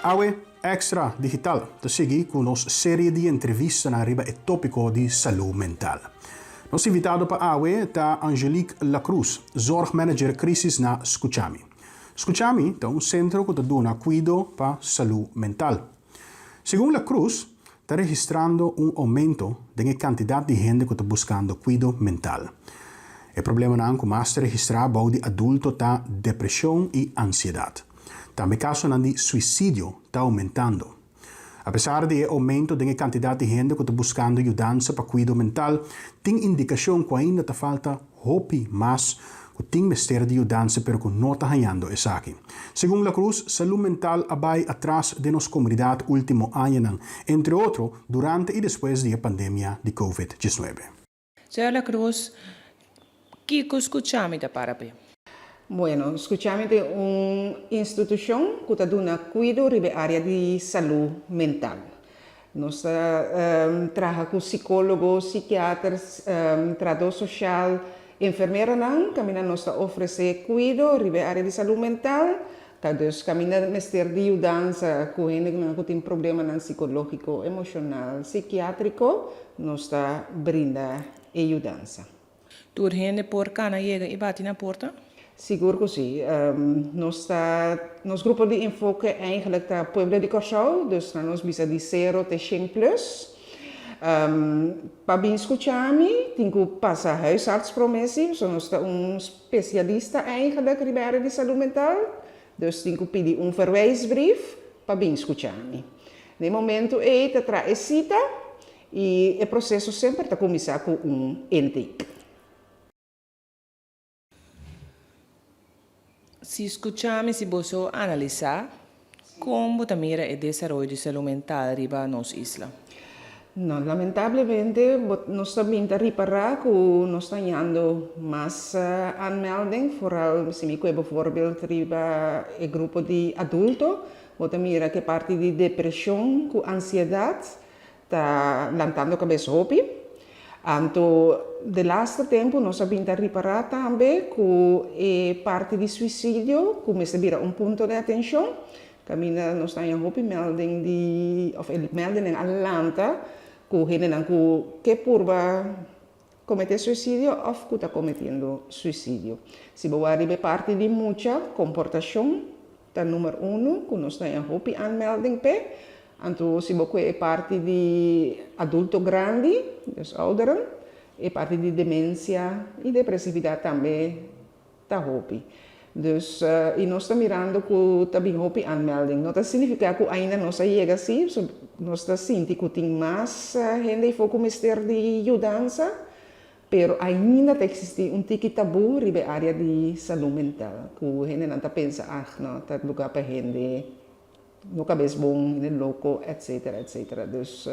Awe, Extra Digital ta sigui ku nos serie di entrevistanan riba e tópiko di salú mental. Nos invitado pa awe ta Angelique La Cruz, zorgmanager krisis na Skuchami. Skuchami ta un sentro ku ta duna kuido pa salú mental. Segun La Cruz, ta registrando un oumento den e kantidat di hende ku ta buskando kuido mental. E problemanan ku mas ta registrá bou di adulto ta depreshon i ansiedat. Tambe kasonan di suisidio ta oumentando. Apesar di e oumento den e kantidat di hende ku ta buskando yudansa pa kuido mental, tin indikashon ku ainda ta falta hopi mas ku tin mester di yudansa pero ku no ta hañando esaki. Segun La Cruz, salú mental a bai atras den nos komunidat último añanan, entre otro durante i despues di e pandemia di Covid diesnuebe. Señor La Cruz, kiko Skuchami ta para p'e? Bueno, Skuchami ta un institushon ku ta duna kuido riba e área di salú mental. Nos ta traha ku sikólogo, sikiater, trahadó sosial, enfermeranan, kaminda nos ta ofresé kuido riba e área di salú mental. Ta dus kaminda mester di yudansa ku hendenan ku tin problemanan sikológiko, emoshonal, sikiátriko, nos ta brinda e yudansa. Tur hende por kana yega i bati na porta? Sigur ku si. Nos ta, nos grupo di enfoke eigenlijk ta pueblo di Kòrsou, dus na nos bisa di sero te shen plus. Pa bin skucha mi tin ku pasa huisarts promé si, pasobra nos ta un spesialista eigenlijk riba e área di salú mental, dus tin ku pidi un verwijsbrief pa bin skucha mi. Na e momentu ei ta traha e sita I e proseso semper ta kuminsá ku un intake. Si skucha mi si boso analisá kon bo ta mira e desaroyo di salú mental riba nos isla. No, lamentablemente bo nos ta bin ta ripará ku nos ta hañando mas aanmelding, foral si mi kue bovoorbeeld riba e grupo di adulto, bo ta mira ku e parti di depreshon ku ansiedat Ta lantando kabes hopi. Anto de laste tempu nos a bin ta ripará tambe ku e parti di suisidio ku mester bira un punto di atenshon. Kaminda nos ta haña hopi melding di òf e meldingnan a lanta ku hendenan ku ke purba kometé suisidio òf ku ta kometiendo suisidio. Si bo wak riba e parti di mucha, komportashon ta numer unu ku nos ta haña hopi aanmelding p'e. Anto si bo kue e parti di adulto grandi, dus ouderen, e parti di demensia i depresividat tambe ta hopi. Dus i nos ta mirando ku ta bin hopi aanmelding. No ta signifiká ku ainda nos a yega si, so nos ta sinti ku tin mas hende afó ku mester di yudansa, pero ainda ta eksistí un tiki tabú riba e área di salú mental, ku hendenan ta pensa, ah no, ta lugá pa hende no kabes bon, hende loko, etcetera, etcetera. Dus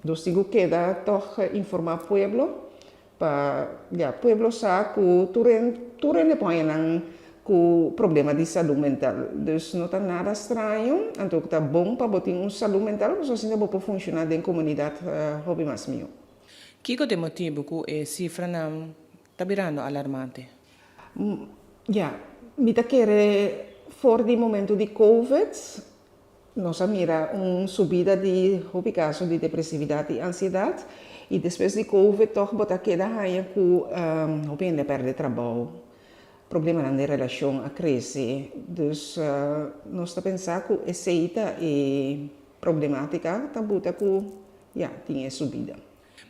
nos tin ku keda tòg informá pueblo Pa ya pueblo sa ku tur tur hende por haña nan ku problema di salú mental. Dus no ta nada straño, anto ta bon pa bo tin un salú mental pasobra asina bo por funshoná den komunidat hopi mas mihó. Kiko ta e motibu ku e sifranan ta birando alarmante? Ya, mi ta kere for di momento di covid Nos a mira un subida di hopi kaso di depresividat i ansiedat i despues di covid tòg bo ta keda haña ku hopi hende a pèrdè trabou, problemanan den relashon a krese. Dus nos ta pensa ku esei ta e problematika ta buta ku ya tin e subida.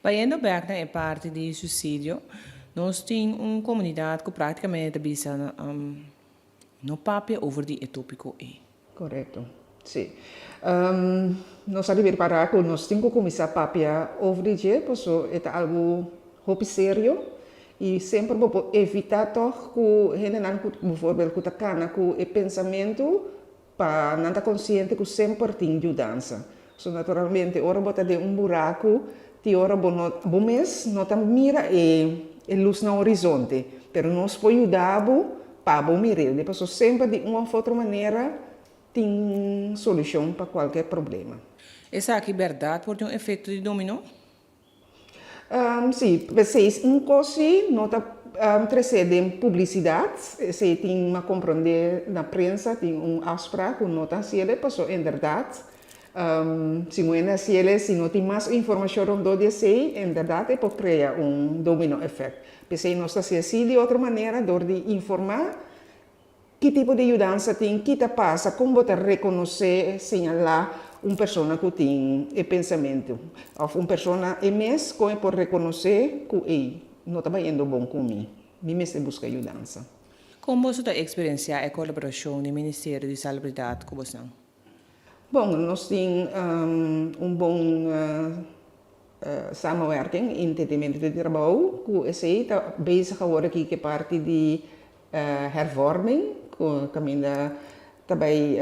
Bayendo bèk na e parti di suisidio, nos tin un komunidat ku praktikamente ta bisa no papia over di e tópiko ei. Korekto, si. Nos a riba para ku nos tin ku kuminsá papia over di dje paso e ta algu hopi serio i semper bo por evitá tòg ku hendenan ku bivoorbeeld ku ta kana ku e pensamentu pa nan ta konsiente ku semper tin yudansa. So naturalmente ora bo ta den un buraku tin ora bo no bo mes no ta mira e e lus na horizonte pero nos por yuda bo pa bo mir'el paso semper di un of otro manera tin solushon pa kualke problema. Esaki bèrdat por tin un efekto di dominó? Sí, p'esei un kos sí no ta. tresé den publisidat, esei tin m'a komprondé na prensa tin un afsprak ku no ta hasiel paso inderdat si un hende hasiel si no tin mas informashon rondó di esei inderdat e por krea un domino effect. P'esei nos ta hasi así di otro manera dor di informá Ki tipo di yudansa tin? Ki ta pasa? Kon bo ta rekonosé, señalá un persona ku tin e pensamentu? Òf un persona e mes kon e por rekonosé ku ei no ta bayendo bon ku mi, mi mester buska yudansa? Kon boso ta eksperensiá e kolaborashon di Ministerio di Salubridat ku bosnan? Bon, nos tin un bon samenwerking, entendimentu di trabou ku esei ta bezig awor aki ku e parti di Hervorming, ku kaminda ta bai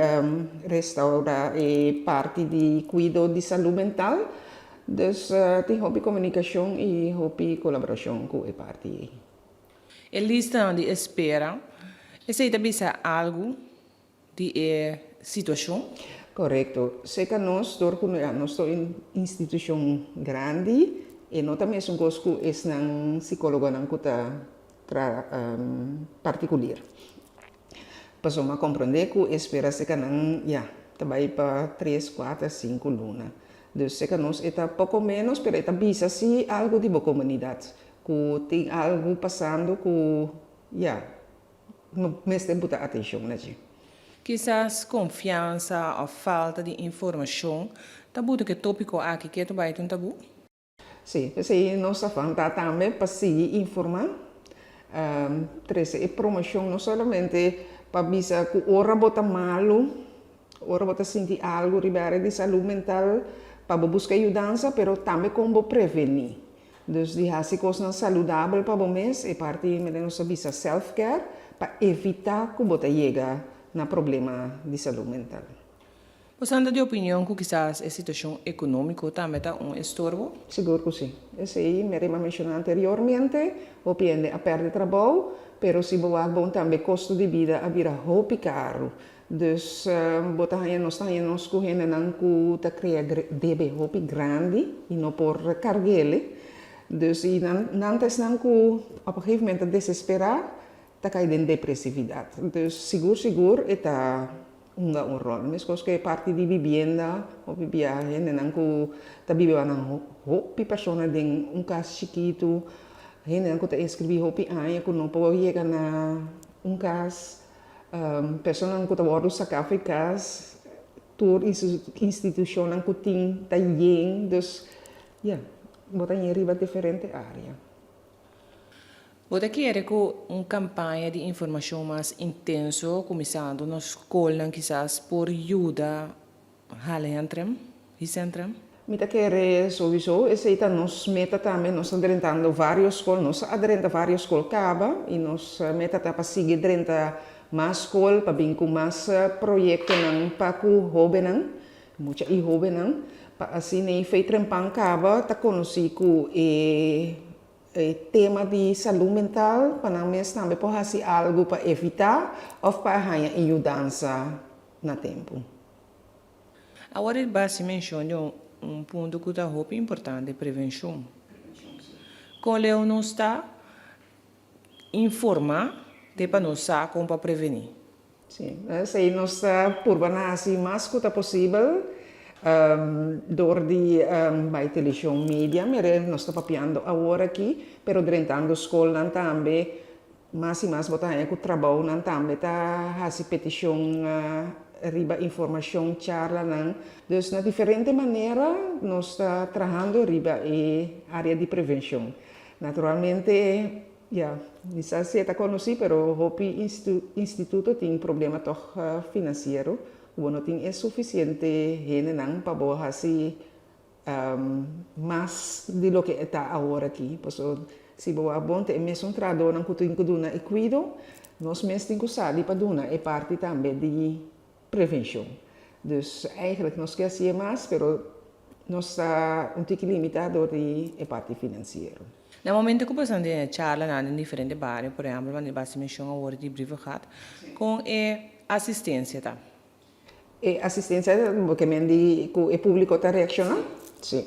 restaurá e parti di kuido di salú mental. Dus tin hopi komunikashon i hopi kolaborashon ku e parti ei. E listanan di espera, esei ta bisa algu di e situashon? Korekto. Seka nos, dor ku nos ta un institushon grandi, e no ta mesun kos ku esnan sikólogonan ku ta tra partikulier. Pasobra mi a komprondé ku e spera seka nan, ya, ta bai pa tres, kuater, sinku luna. Dus seka nos e ta poko ménos, pero e ta bisa si algu di bo komunidat, ku tin algu pasando ku, ya, No mester buta atencion na dje. Kisas confiansa of falta di informacion ta buta ku e topico aki ketu bai ta un tabu? Sí, p'esei nos ta fanta tambe pa sigui informa, trece e promocion no solamente pa bisa cu ora bo ta malu, ora bo ta sinti algo riba area di salud mental pa bo busca yudansa, pero tambe con bo preveni. Dus di hasi kosnan saludabel pa bo mes, e parti mende nos ta bisa self care, pa evitá ku bo ta yega na problema di salú mental. Bo sa ta di opinion ku kisas e situashon ekonómiko tambe ta un estorbo? Sigur ku si. Esei Mary a menshoná anteriormente, hopi hende a pèrdè trabou, pero si bo wak bon tambe kosto di bida a bira hopi karu. Dus bo ta haña nos ta haña nos ku hendenan ku ta krea debe hopi grandi i no por karg'ele. Dus i nan nan ta esnan ku op un gegeven moment ta desesperá, ta kai den depresividat. Dus sigur sigur e ta hunga un ròl. Meskos ku e parti di bibienda, hopi bia hendenan ku ta biba nan hopi persona den un kas chikitu, hendenan ku ta inskribí hopi aña ku no por yega na un kas. Personanan ku ta wòrdu saká for e kas, tur institushonnan ku tin ta yen, dus ya, bo ta yen riba diferente área. Bo ta kere ku un kampaña di informashon mas intenso, kuminsando na skolnan kisas por yuda Hala Hentrem, His Hentrem. Mi ta kere souiso esei ta nos meta tambe, nos ta drentando varios skol, nos a drenta varios skol kaba i nos meta ta pa sigui drenta mas skol pa bin ku mas proyektonan pa ku hobennan, mucha i hobennan, pa asina ei fei trempan kaba ta konosí ku e tema di salú mental pa nan mes tambe por hasi algu pa evitá òf pa haña e yudansa na tempu. Awor e basi menshon di un punto ku ta hopi importante, prevenshon. Kon leu nos ta informá te pa nos sa kon pa prevení? Sí, esei nos ta purba na hasi mas ku ta posibel dor di bai televishon media, mira nos ta papiando awor aki, pero drentando skolnan tambe. Mas i mas bo ta haña ku trabounan tambe ta hasi petishon riba informashon, charlanan. Dus na diferente manera nos ta trahando riba e área di prevenshon. Naturalmente, ya, mi sa si e ta konosí, pero hopi instituto tin problema tòg finansiero ku bo no tin e sufisiente hendenan pa bo hasi Mas di loke e ta awor aki. Pasobra si bo wak bon ta e mesun trahadornan ku tin ku duna e kuido, nos mes tin ku sali pa duna e parti tambe di prevenshon. Dus eigenlijk nos ke hasié mas, pero nos ta un tiki limitá dor di e parti finansiero. Na momento ku bo esnan den e charlanan den diferente bario, por ehèmpel manera bo hasi menshon awor di Brievengat, kon e asistensia ta? E asistencia bo ke men di ku e publico ta reacciona? Si.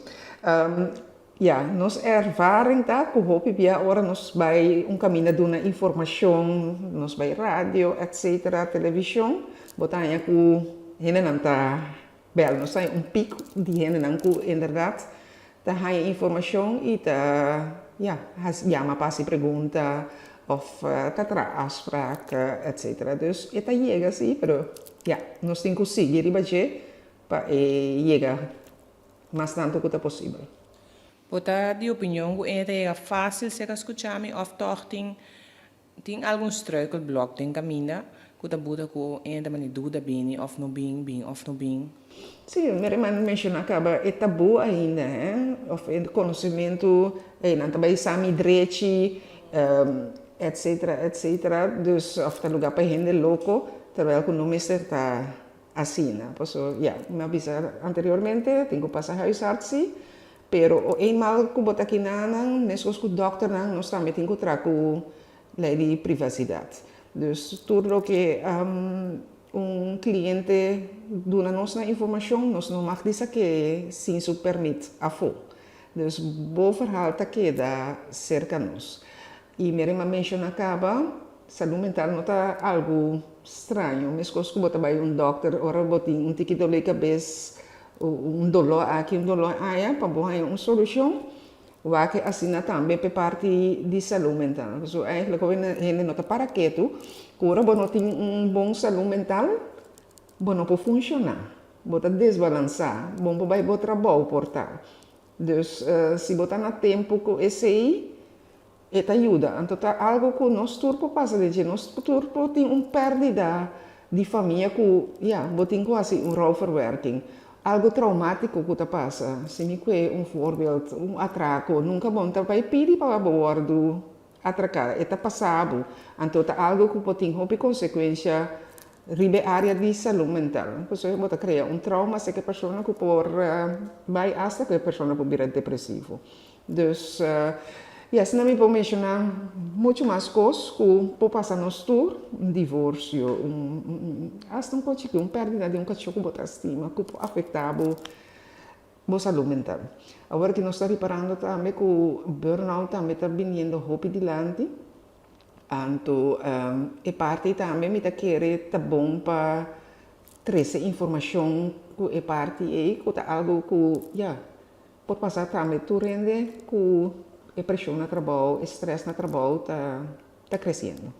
Ya, nos ervaring ta ku hopi bia ora nos bai un kaminda duna informashon, nos bai radio, etcetera, televishon, bo ta haña ku hendenan ta bèl. Nos ta haña un pik di hendenan ku inderdat ta haña informashon i ta, ya, hasi yama pa hasi pregunta òf ta traha afsprak, etcetera. Dus e ta yega si, pero ya, nos tin ku sigui riba dje pa e yega mas tantu ku ta posibel. Bo ta di opinion ku e ta yega fásil serka Skuchami òf tòg tin tin algun struikelblok den kaminda ku ta buta ku e ta manda duda bini òf no bin, bin òf no bin? Sí, mi hermana menshoná kaba e tabú ainda, hè, òf e konosementu, ei nan ta bai sa mi drechi, etcetera, etcetera, dus òf ta lugá pa hende loko, terwijl ku no mester ta Asina, paso ya, mi a bisa anteriormente, tin ku pasa huisarts si, pero o eenmaal ku bo ta kinanan, meskos ku dòkternan, nos tambe tin ku traha ku lei di privasidat. Dus tur loke un kliente duna nos na informashon, nos no mag di sak'é sin su pèrmit afó. Dus bo verhaal ta keda serka nos. I mi a menshoná kaba, salú mental no ta algu straño. Meskos ku bo ta bai un dòkter ora bo tin un tiki doló di kabes, un doló aki, un doló aya, pa bo haña un solushon, wak asina tambe p'e parti di salú mental. Pasobra eigentlik hopi hende no ta para ketu ku ora bo no tin un bon salú mental, bo no por funshoná, bo ta desbalansá, bo no por bai bo trabou por ta. Dus si bo ta na tempu ku esei, e ta yuda. Anto ta algu ku nos tur por pasa den dje. Nos tur por tin un pèrdida di famia ku, ya, bo tin ku hasi un rouwverwerking. Algu traumátiko ku ta pasa. Si mi kue un voorbeeld, un atrako, nunka bo no ta bai pidi pa bo wòrdu atraká. E ta pasa bo. Anto ta algu ku por tin hopi konsekuensha Riba e área di salú mental, pasobra bo ta krea un trauma serka e persona ku por bai asta ku e persona por bira depresivo. Dus, ya, asina mi por menshoná muchu mas kos ku por pasa nos tur, un divorsio, un asta un kos chikí, un pèrdida di un kachó ku bo ta stima ku por afektá bo bo salú mental. Awor ki nos ta riparando tambe ku burnout tambe ta biniendo hopi dilanti. Anto e parti tambe mi ta kere ta bon pa trese informashon ku e parti ei ku ta algu ku ya por pasa tambe tur hende ku e preshon na trabou, e strès na trabou ta ta kresiendo.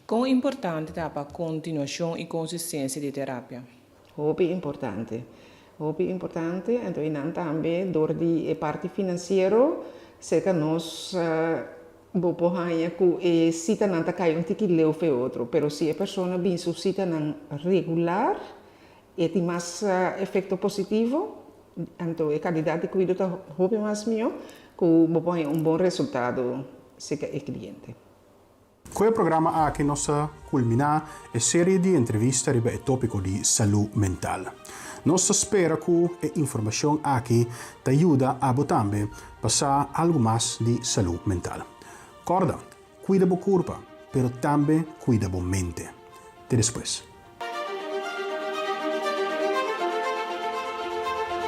Kon importante ta pa kontinuashon i konsistensia di terapia? Hopi importante. Hopi importante. Anto einan tambe dor di e parti finansiero serka nos Bo por haña ku e sitanan ta kai un tiki leu fe otro, pero si e persona bin su sitanan regular, e tin mas efekto positivo, anto e kalidat di kuido ta hopi mas mihó ku bo por haña un bon resultado serka e kliente. Ku e programa aki nos ta kulminá e serie di entrevista riba e tópiko di salú mental. Nos ta spera ku e informashon aki ta yuda abo tambe pa sa algu mas di salú mental. Kòrda, kuida bo kurpa, pero tambe kuida bo mente. Te despues.